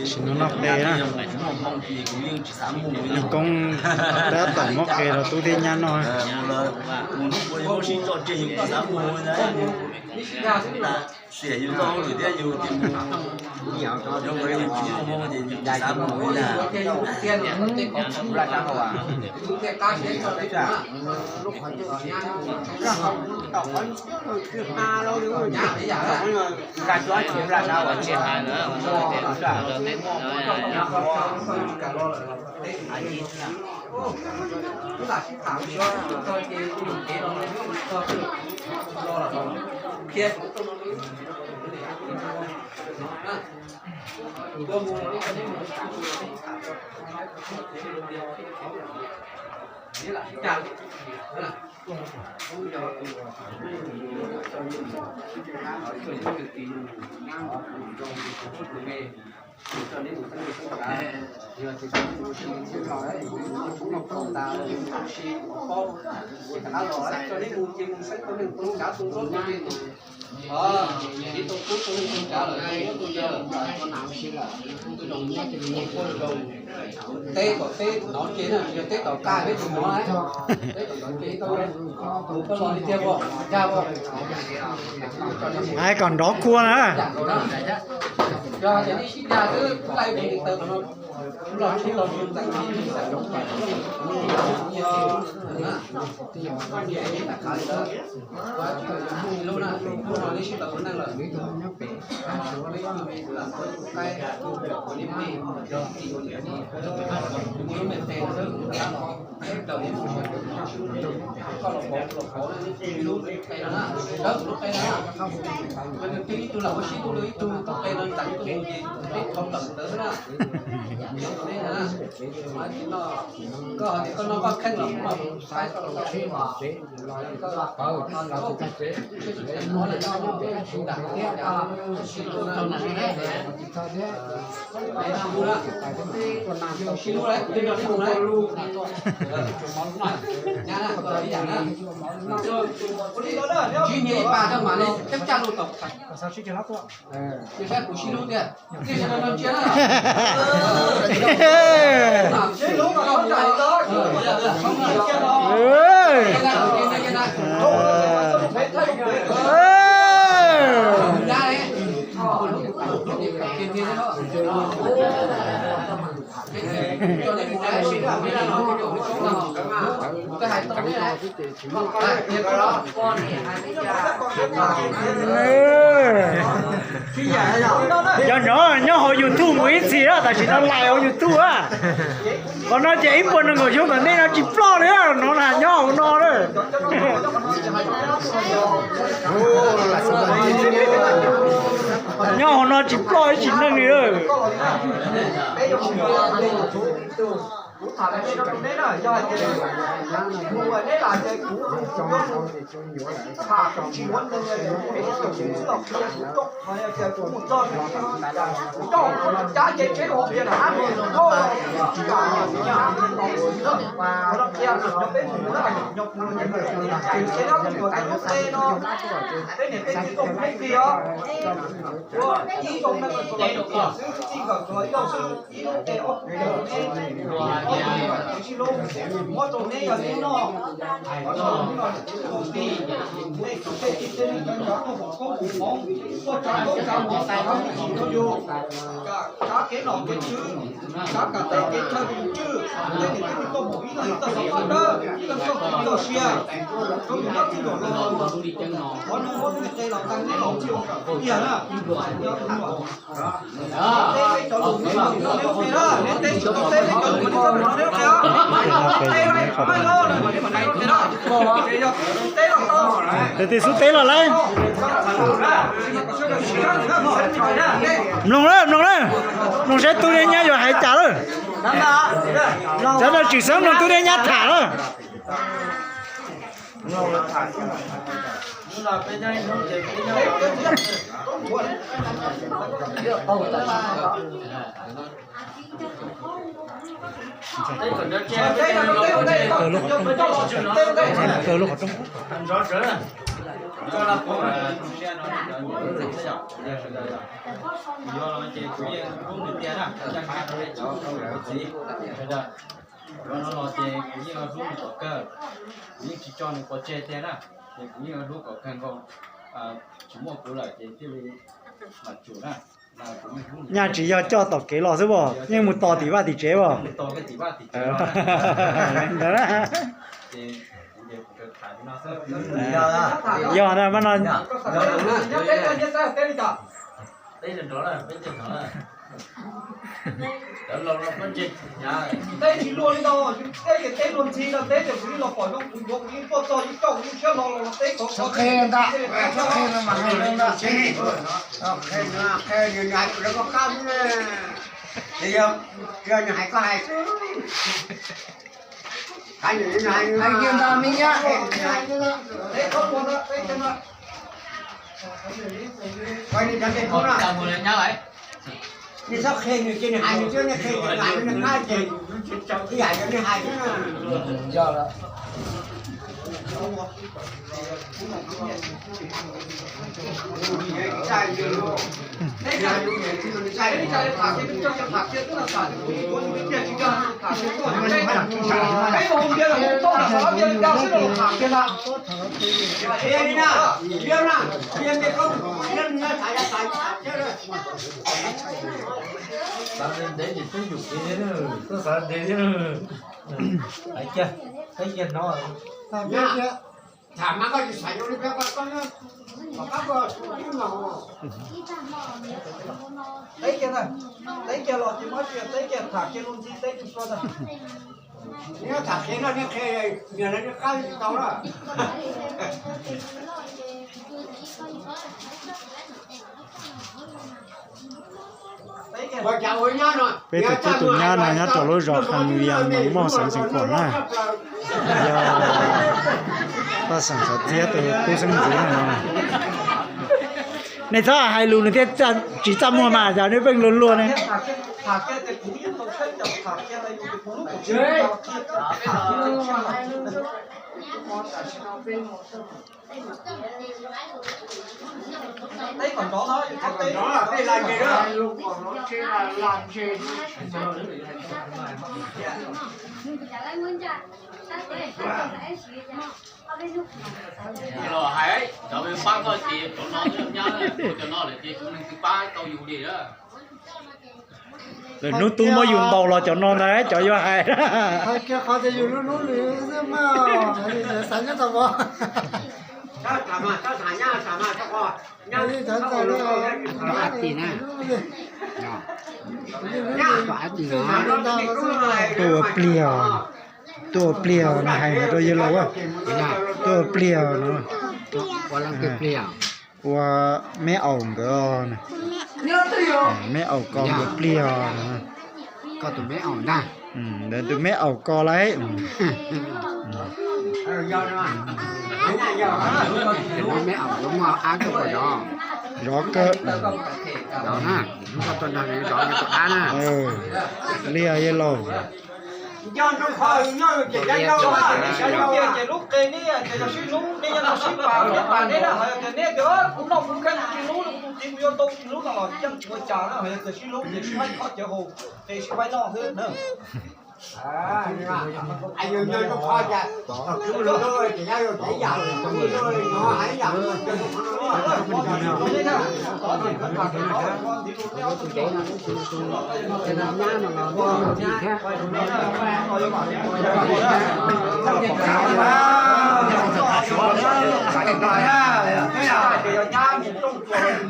Sim no noj qe na. Yog koob tab tom muab qe rau tub thiab nyab noj. Teb tom teb no ces yog teb tom qab peb tus no, teb tom no ces tau, tus koj los li tiag, ua dag ua. Hais kom nrov kua na. Yog tias nej sib dag xwb, kuv laij tus niam tais no, kuv los tsheb los tsheb ntxeev, lub no nej sib tau ua neej lawm. Koj los pov, los pov lub qe no na, lub qe no na, ib tug lam ua sib tug, ib tug tau qe no ntxeev tus mus ces peb thov tawm ntawd xwb na. Koj hais tias koj noj koj kheej los kuv mam saib koj los koj tsheb mas, koj los pawg, koj tsis tau tsev, tsis tau tsev no los nyob nyob peb tsis tau tsev thiab, sib tug na. Sib lub lawm, sib lub lawm. Nyab na, ib yam na. Tsis nyiam ib pas coj mam li cab caj lus tom. Saib kuv sib lub tiag. Cov no nyob hauv YouTube mus ib txhis na, tam sim no lais hauv YouTube a. Qhov no ces ib puas nees nkaum xyoo tom ntej no tsis ploj li no na, nyob hauv no na. Nyob hauv no tsis ploj ib tsis neej li. Kuv tham li no rau neb na, yog hais tias mus neb lam ces kuv, kuv tham kuv tsis muaj neeg, kuv xwb los qhia kuv txoj, kuv coj kuv cab cev tsheb hauv tias lam ab no, kuv no qhia nyob peb mus na, nyob kuv ces kuv ces lub qe no, peb niam peb txiv tuaj mus neb tiag os. Ua ib zoo neeg xwb, txij nkawm tsuas ib zaug xwb, ib lub qe ob tug, ob tug sib lub, muab rau neb yog neb noj. Qhov no mus no tus tij, nej tus tij txij txij li cov tuaj foom koob foom hmoov, tuaj tsa koob tsa hmoov, tsa koob tsa hmoov rau yus, tsa kev nom kev tswv, tsa kam teb kev chaw rau yus tswj, tej niam tej txiv tuaj foom ib leeg ib txoj xov tooj dawb, ib leeg txoj kev txoj sia, rau yus nyob txij nkaus los. Qhov no muab tej qe los tag neb los txij ua kom tiag na. Tus tij xub teb los lawm. Mloog na, mloog na, mloog saib tub thiab nyab yuav hais cas lawm. Cov no tsim xeeb mloog tub thiab nyab tham lawm. Yog los ces kuv yeej hlub nws tiag na, cov txiv sawv daws. Qhov no los ces kuv yeej hlub nws kom kawg, kuv yeej tsis tso nws pov tseg tiag na, ces kuv yeej hlub kom kawg nkaus. Tsis muaj kuv lawm ces thiaj li mam tsum na. Nyaj tsis yog coj tom kev los xwb as, yeej mus tos tim vaj tim tsev as. Ntawd na. Yog na, mas no. Teb tsis luag li ntau, teb ces teb luag ntxhi no, teb ces kuv yeej los pom zoo, kuv yuav kuv yeej tuaj txog yeej coj kuv yeej siab hlo los teb. Qhia ntag, qhia no mas hais li ntag. Qhia no, qhia nws hais kuv lawv koj qab xwb na. Ces yog, yog nws hais koj hais xwb. Hais kiag ntag me nyab. Nws txhob qhia nws ces nws hais nws xwb, nws qhia nws hais nws qab ces ib yam yog nws hais xwb na. Yog lawm. Xav ntev ces twb yus kev thiab, twb xav ntev thiab. Hais kiag, qhib kiag hnov. Tham mas koj tsis xav yuav li peb koj, koj, koj, koj, teb kiag na, teb kiag los ces muab tsis teb kiag, tham kiag luag ntxhi teb kiag xwb na. Neb tham qhia no, neb qhia niag lawv neb qab tsis tau na. Peb twb tus nyab no nyob rau lub zos Khas Yas Mas Mauj xeev Xeev Khuam na. Yog paj xeem Xov Txiab tus tub xeeb ntxwv no. Nej txhob hais lus nws thiaj tsis txaj muag mas, yog nej pheej luag luag ne. Los hais cov pab koj ces cov no nyab, cov no lawm ces tus neeg twg pab tau yus li lawm. Lwm hnub tub muab yus ntaus los cov no ntag cov yuav hais. Hais kiag qhov tias yus lub lub lwm xwb mas, xav nyob tau mog. Tuaj ua pliag, tuaj ua pliag no hais no rau yawg laus, tuaj ua pliag no. Ua leej twg pliag? Ua me aum nkawd, me aum ko nkawd pliag no. Koj tus me aum ntag. Ntawd tus me aum ko lauj. Tus me aum yuav muaj ab tuaj kom zov. Zov kawg. Zov na, koj tuaj nrog nws zov nws tus ab na. Pliag yawg laus. Ces lub qe neb ces yog sib hlub, neb yeej tau sib pab, neb pab neb na, hos yog tias neb tias kuv noj kuv kheej kuv tsis hlub, kuv tus txiv kuv yuav tau tsis hlub no los yeej ua cas na, hos yog tias sib hlub ces sib faib khob cawv haus, qe sib faib noj xwb na. Nyab mus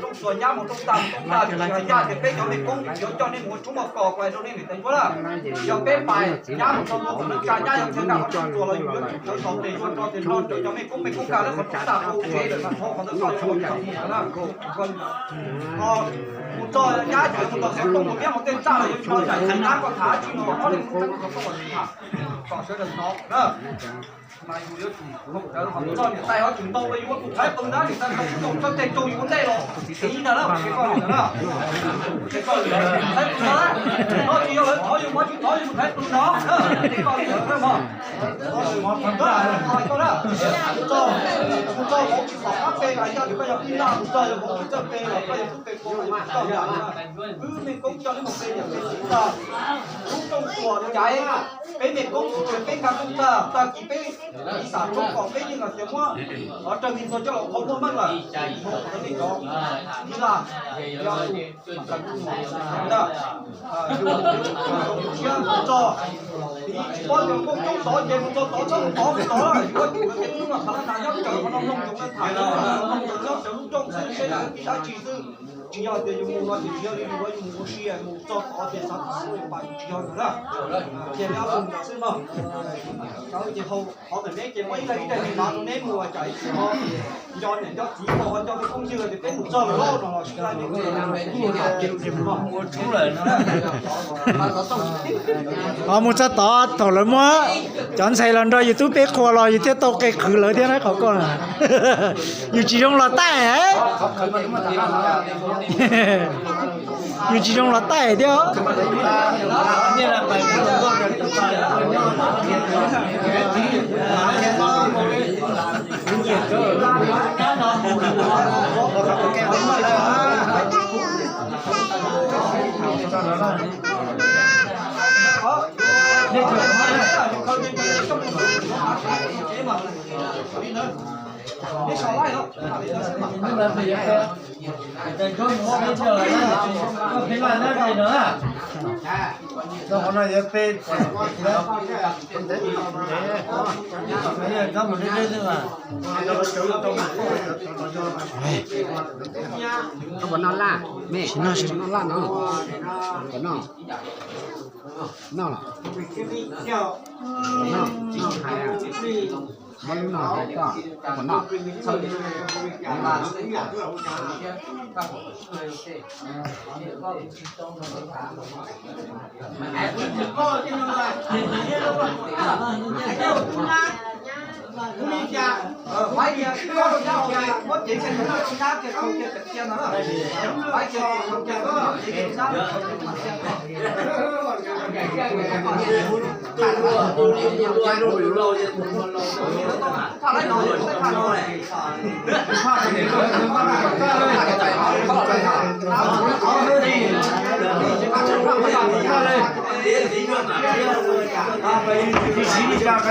rooj txuas, nyab mus rooj txaj, mus rooj txaj, tsis hais nyab tias peb cov mej koob yuav coj nej mus ua tshoob ua kos, kuv hais rau nej niam tais Ntsuab na, yog peb pais nyab mus txog ntua tom neej tsa, nyab yog txhia nkag qhov rooj txuas los yus yuav tsum tawv xaus tes yuav rau tes nrog rau cov mej koob, mej koob nkag lawv qhov rooj txaj rau kev lawm mas nrho qhov ntawd txoj yuav txog mus na. Mus txog nyab ces mus tom xeev rooj mus tiab hauv tej txaj los yuav tsis tau zais, nyab koj tham dab tsi no ob leeg mus txeeb qhov rooj los tsis tham, kom sawv daws hnov na. Mas yus yuav tsum txog niam tais ho tseem ntau, yus ua tus thaiv qw na, niam tais tau txog tej tsaug yus ua ntej los tiv ntag na, qhia koj li ntawd na, qhia koj li thaiv qw na. No tsis yog lawv thov yus mov, tsis thov yus thaiv tus no. Koj li ntawd mog. Koj na, mus txog hauv tsis pom qab pe los yog tias koj yog tib laj mus txog yog hauv tsis txawj pe los koj yog tub pe koj yog tsis tau yam na. Wb mej koob coj wb mus pe yam pe txiv tag. Lub rooj tuam caiv, peb mej koob tsis tseg peb nkag rooj tag, tag kis peb tiv xam tshoob kom peb yeej los tias muab qhov raws li ntxuag coj los qhov muaj meej lawm. Mus qhov nej cov tib laj, yog tus Yus tsis txog, yus tsis paub cov nkauj coob tod ces mus txog tod txhob mus tod mus tod, yuav tsum tias hnub no thav lab nas nyob raws qhov no mloog tsoom neeg tham, mloog tsoom nyob raws lub rooj xwb seb lawv tiv dab tsi xwb. Tsis yog tias yus mus no ces tsis yog li yus ua, yus mus ua si mus txog tod ces xav tsis yog ntawd na. Ces li ob tug ntawd xwb no. Cov ces hauv ntawm neb ces muaj ib leeg ib daim lis mav rau neb mus tsam ib txhia nco niam nco txiv nco peb phooj ywg tias peb mus txog lawm no los sib laij neb mus txog lawm no. Ho mus txog tod thaum lawv muab cov ntxhais los nrog yus tub peb qhua los yus thiaj tau qe qhwv lawv thiab na qhov ko na. Yus tsis zoo los taij. Yus tsis zoo los taij thiab. Koj puas noj laj me? Tsis noj, tsis noj laj no. Puas noj? Noj los? Noj, noj hais, muab lub no hais koj, koj puas noj?